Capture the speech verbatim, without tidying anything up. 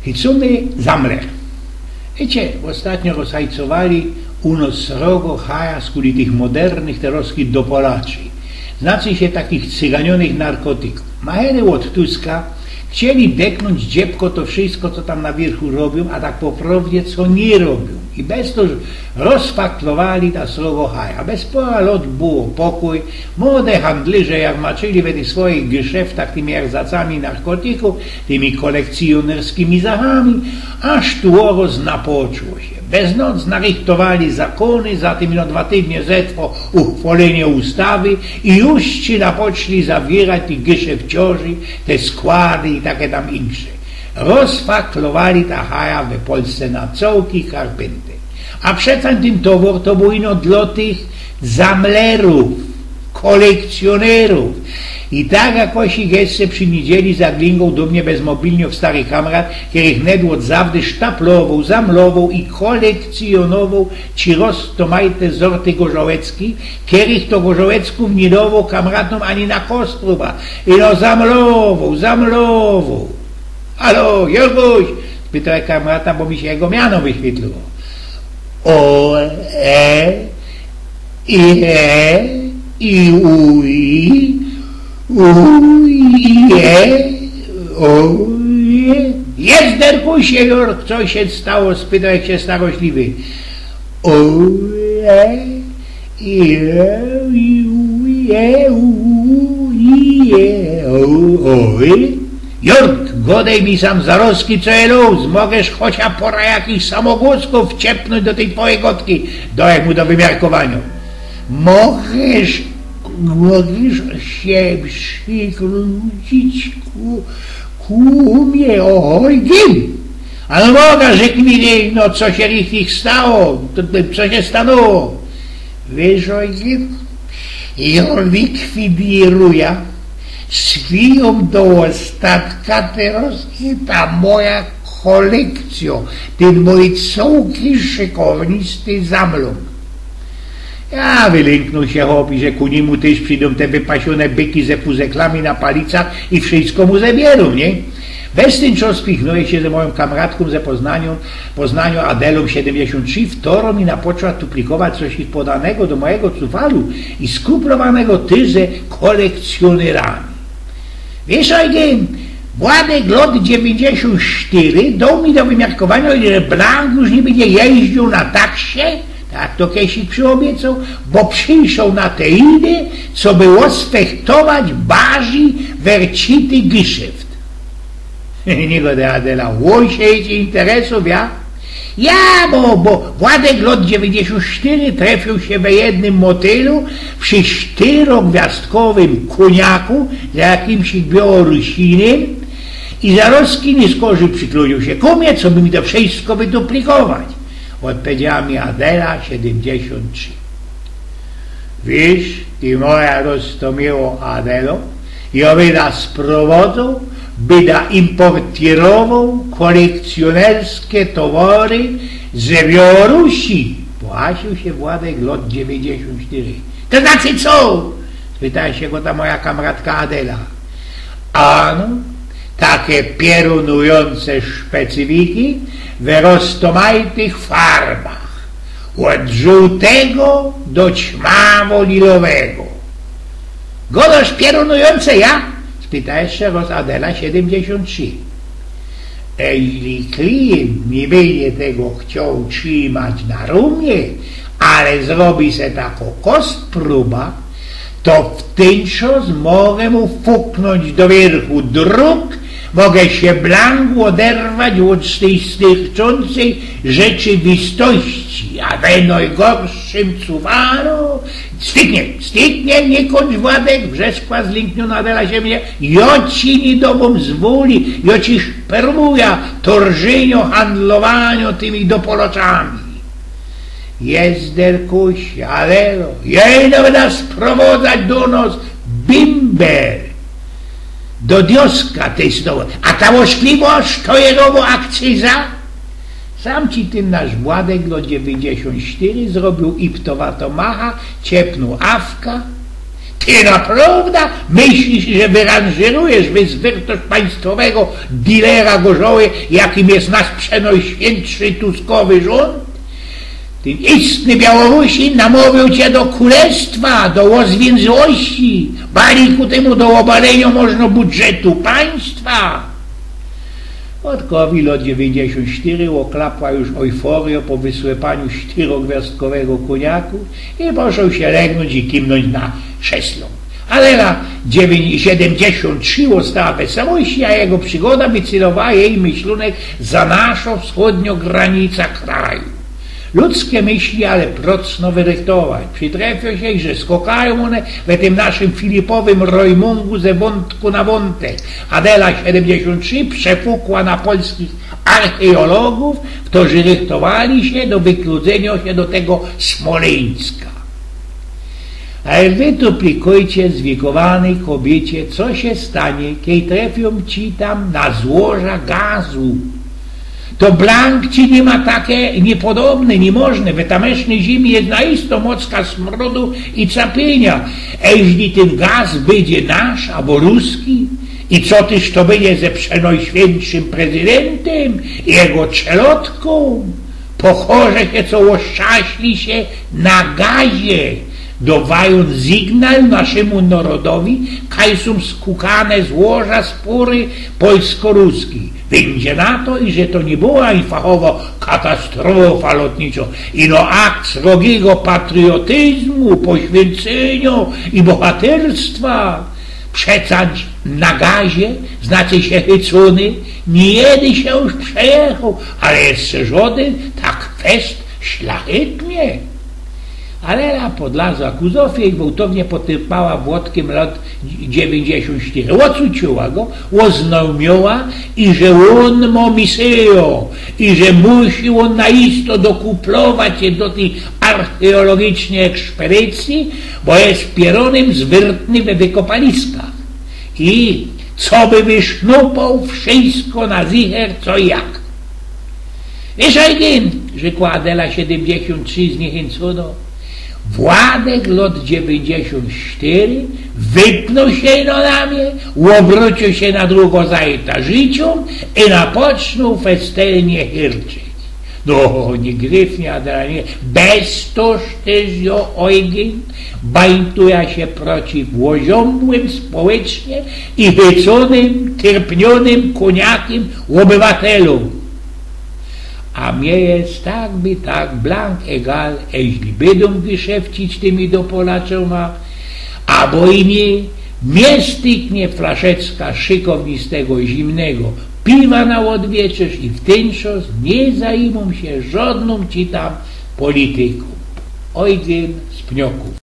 Hicōny zamler. Wiycie, ôstatnio rozhajcowali u nos srogo haja skuli tych modernych terozkich dopalaci. Znaczy sie takich cyganiōnych narkotikōw. Mahery ôd Tuska chcieli deknōńć dziebko to wszysko, co tam na wiyrchu robiōm, a tak po prowdzie, co niy robiōm. I bez to rozfaklowali ta srogo haja. Bez pora lot było pokōj. Młode handlyrze, jak maczyli we tych swoich geszeftach tymi erzacami narkotikōw, tymi kolekcjōnerskimi zachami, aż tu ôroz napoczło sie. Bez noc narychtowali zakōny, za tym ino dwa tydnie zetrwo uchwalenie ustŏwy i już ci napoczli zawiyrac tych geszefciŏrzy, te składy i take tam insze. Rozfaklowali ta haja we Polsce na cołki karpynty. A przeca tyn towar to bōł ino dlŏ tych zamlerōw, kolekcjōnerōw. I tak jakoś ich jeszcze przi niydzieli zaglingōł do mie bez mobilniŏ stary kamrat, kery wnet ôd zawdy sztaplowoł, zamlowoł i kolekcjōnowoł ci roztomajte zorty gorzałecki, kerych to gorzałeckōw niy dowoł kamratōm ani na kostru, ba ino zamlowoł, zamlowoł. „Halo, Jorguś?” spytoł jŏ kamrata, bo mi sie jego miano wyświetliło. „O, e, i, e, i, u, i, u, i, e, o, i.” „Jezderkusie, Jorg, co sie stało?” spytoł jak sie starośliwy. „O, e, i, e, i, u, i, e, u, i, e, o, o, i.” „Jorg, godej mi sam zarozki, co je luz, możysz chocia pora jakich samogłosków wciepnōńć do tyj twojij godki.” Dŏł mu do wymiarkowaniŏ. „Możysz, możysz sie prziklucić ku, ku mie, Ojgyn?” „A no moga, rzeknij mi, no, co sie richtig stało, to, to, co sie stanło?” „Wiysz, Ojgyn, jŏ likwidiruja swojōm do ôstatka terozki ta moja kolekcjŏ, tyn mōj cołki szykownisty zamlōng.” Ja, wylynknōł sie chop, i że ku niymu tyż przidōm te wypasiōne byki ze puzeklami na palicach i wszysko mu zebierōm, niy? Bez tyn czas pichnuje sie ze mojōm kamratkōm ze Poznaniu, Poznaniu Adelōm siedymdziesiōnt trzi, wtoro mi napoczła tuplikować coś ich podanego do mojigo cufalu i skuplowanego tyż ze kolekcjōnerami. „Wiysz, Ojgyn, Władek lot dziewiyńćdziesiōnt sztyry doł mi do wymiarkowaniŏ, że Blank już niy bydzie jeździōł na taksie, tak to Kesik przyobiecŏł, bo przyszoł na te idy, coby ôsfechtować barzij wercity geszeft.” „Niy godej, Adela, ôsiedź interesōw, ja?” „Ja, bo, bo Władek lot dziewiyńćdziesiōnt sztyry trefiył sie we jednym motylu przi sztyrogwiazdkowym kōniaku za jakimś Białorusinem i zarozki niy skorzij prziklucił sie ku mie, coby mi to wszysko wytuplikować”, ôdpowiedziała mi Adela siedymdziesiōnt trzi. „Wiysz, ty moja roztōmiło Adelo, jŏ byda sprowadzōł, byda importirowoł kolekcjōnerske towary ze Białorusi”, płasył sie Władek lot dziewiyńćdziesiōnt sztyry. „To znaczy co?” spytała sie go ta moja kamratka Adela. „Ano, take piorōnujōnce specyfiki we roztōmajtych farbach, ôd żōłtego do ćmawo-lilowego.” „Godŏsz piorōnujōnce, ja?” spytała jeszcze roz Adela siedymdziesiōnt trzi. „Jeźli kliynt niy bydzie tego chcioł trzimać na rōmie, ale zrobi se tako kostpruba, to w tyn czas moga mu fuknōńć do wiyrchu drōg, moga sie blank ôderwać ôd tyj styrchczōncyj rzeczywistości, a we nojgorszym cuwalu”. „Styknie, styknie, niy kōńcz, Władek”, wrzeszkła zlynkniōnŏ Adela sie mie, „jŏ ci niy dōm zwoli, jŏ ci szpermuja to rżyniŏ handlowaniŏ tymi dopalaczami”. „Jezderkusie, Adelo, jŏ ino byda sprowadzać do nos bimber. Do dioska, ty znowu. A ta ôszkliwość to je nowo akcyza?” Sam ci tyn nasz Władek lot dziewiyńćdziesiōnt sztyry zrobiōł iptowatomacha, ciepnōł awka, Ty naprŏwdã myślisz, że wyranżyrujesz wyrtoszt państwowego dilera gorzoły, jakim jest nasz przenojświyntszi tuskowy rzōnd? Tyn istny Białorusin namŏwiōł cie do kulestwa, do ôzwiynzłości, bali ku tymu do ôbalynio możno budżetu państwa. Ôdkowi lot dziewiyńćdziesiōnt sztyry ôklapła już ojforyjŏ po wysłypaniu sztyrogwiazdkowego kōniaku i poszoł sie legnōńć i kimnōńć na krzesło. Ale na dziewięć, siedemdziesiąt trzy ostała bez samości, a jego przygoda wycelowała jej myślunek za naszą wschodnią granicę kraju. Ludzkie myśli ale procno wyrychtować. Przytrefia się, że skokają one w tym naszym filipowym rojmungu ze wątku na wątek. Adela siedemdziesiąt trzy przefukła na polskich archeologów, którzy rychtowali się do wykludzenia się do tego Smoleńska. Ale wy tu plikujcie zwiekowanej kobiecie, co się stanie, kiedy trafią ci tam na złoża gazu. To blank ci nie ma takie niepodobne, niemożne. W tamecznej ziemi jest naisto mocka smrodu i capienia. A jeśli ten gaz będzie nasz albo ruski, i co tyż to będzie ze przenojświętszym prezydentem i jego czelotką? Pochorze się, co oszczęśli się na gazie, dawając sygnał naszemu narodowi, kaj są skukane złoża spory polsko-ruski. Wyjdzie na to, i że to nie była fachowo katastrofa lotnicza, ino akt srogiego patriotyzmu, poświęcenia i bohaterstwa. Przecać na gazie, znaczy się chycony, nie jedy się już przejechał, ale jeszcze żody tak fest szlachetnie. Ale ja podlazła ku Zofie i gwałtownie potyrpała włodkiem lat dziewięćdziesiąt cztery. Ocuciła go, oznajmiła, i że on ma misję, i że musi on na isto dokuplować się do tej archeologicznej ekspedycji, bo jest pieronym zwyrtny we wykopaliskach. I co by wysznupał wszystko na zicher, co i jak. Wiesz, Eugen, rzekła Adela siedemdziesiąt trzy zniechęcono, Władek lot dziewięćdziesiąt cztery wypnął się no na mnie, obrócił się na drugą zajta życią i napoczął festelnie chyrczyć. No, nie gryfnie, Adela, nie. Bez to też jo, Eugen, bańtuja się przeciw oziąbłym społecznie i chyconym, tyrpnionym koniakiem obywatelom. A mie jest tak by tak blank egal, jeśli bydą wyszewcić tymi dopalaczama, abo i nie, mie styknie flaszeczka szykownistego zimnego piwa na odwieczerz i w tyn czas nie zajmą się żodną ci tam polityką. Eugen z Pnioków.